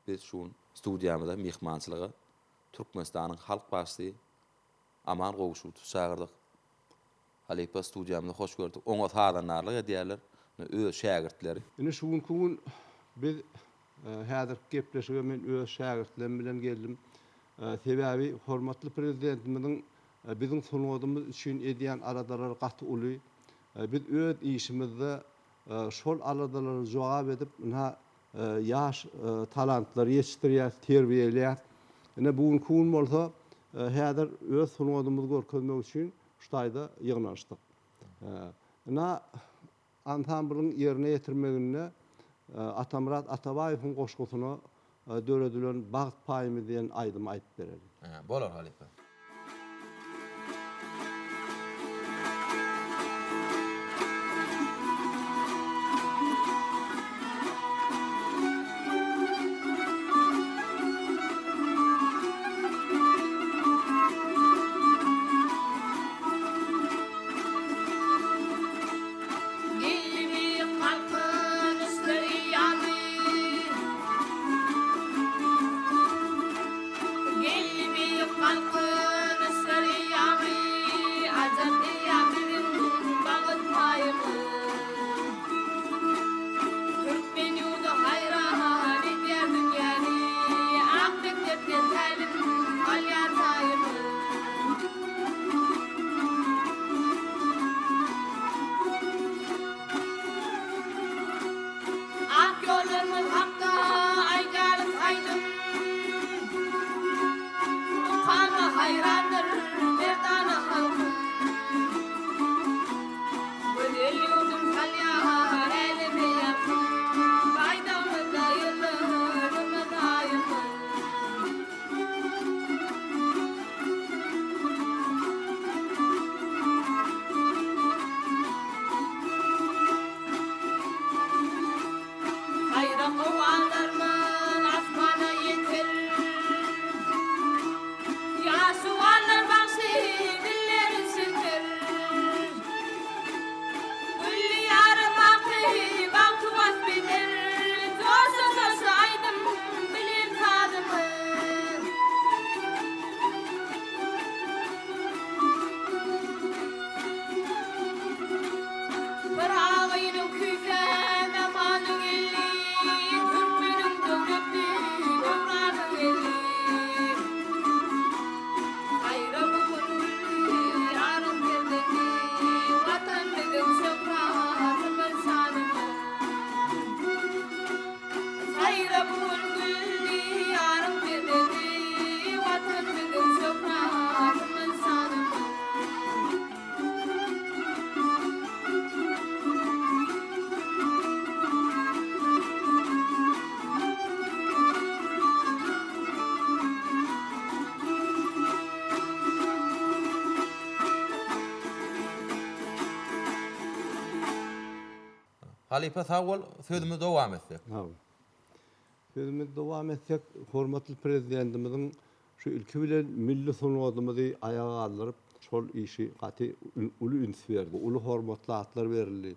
Biz şu gün studiýamyza myhmançylyga Türkmenistanyň halk bagşysy Aman Gowşudowy çagyrdyk. Halypa studiýamyzda hoş gördük. Oňa sazandarlyk edýärler öz şägirtleri. Ine şu günki gün biz häzirki gepleşige men öz şägirtlerim bilen geldim. Sebäbi hormatly Prezidentimiziň biziň sungatymyz üçin edýän aladalary gaty uly. Biz öz işimizde şol aladalara jogap edip ynha ýaş talantlary ýetişdirýäs, terbiýeleýäs. Ine bu günki gün bolsa häzir öz sungatymyzy görkezmek üçin şu taýda ýygnanyşdyk. Ynha ansamblyň ýerine ýetirmeginde Atamyrat Atabaýewiň goşgusyna döredilen Bagt paýymyz diýen aýdymy aýdyp bereliň. Bolar halypa. Geldi Galkynyş derýasy. Geldi beýik Galkynyş derýasy. Ajap derýa biziň bagt paýymyz. Türkmen ýurdy haýran edýär dünýäni. Ak mekdepden tälim alýar taýymyz. Ak ýollarymyz hakda aýdarys aýdym. Mukama haýrandyr merdana halkym. Gözel ýurdum salýar äleme ýalkym. Baýdagymyzda ýyldyzymyz, aýymyz. Saýrak owazlarymyz asmana ýeter. Ýaş juwanlar bagşy dilleri şeker. Gülli ýara baky bagty wasp eder. Joşa-joşa aýdym bilen sazymyz. Pyragynyň küýsän zamany geldi, Türkmeniň döwletli döwrany geldi. Saýra bu gün gülli ýaryň perzendi, Watan biziň şöhratymyz, şanymyz. Saýra bu gün gülli ýaryň perzendi, Watan biziň şöhratymyz, şanymyz. Halypa sag bol, sözümizi dowam etsek. Sag bol. Sözümizi dowam etsek, hormatly Prezidentimiziň şu ilki bilen milli sungatymyzy aýaga galdyryp, şol işi gaty uly üns berdi. Uly hormatly atlar berildi.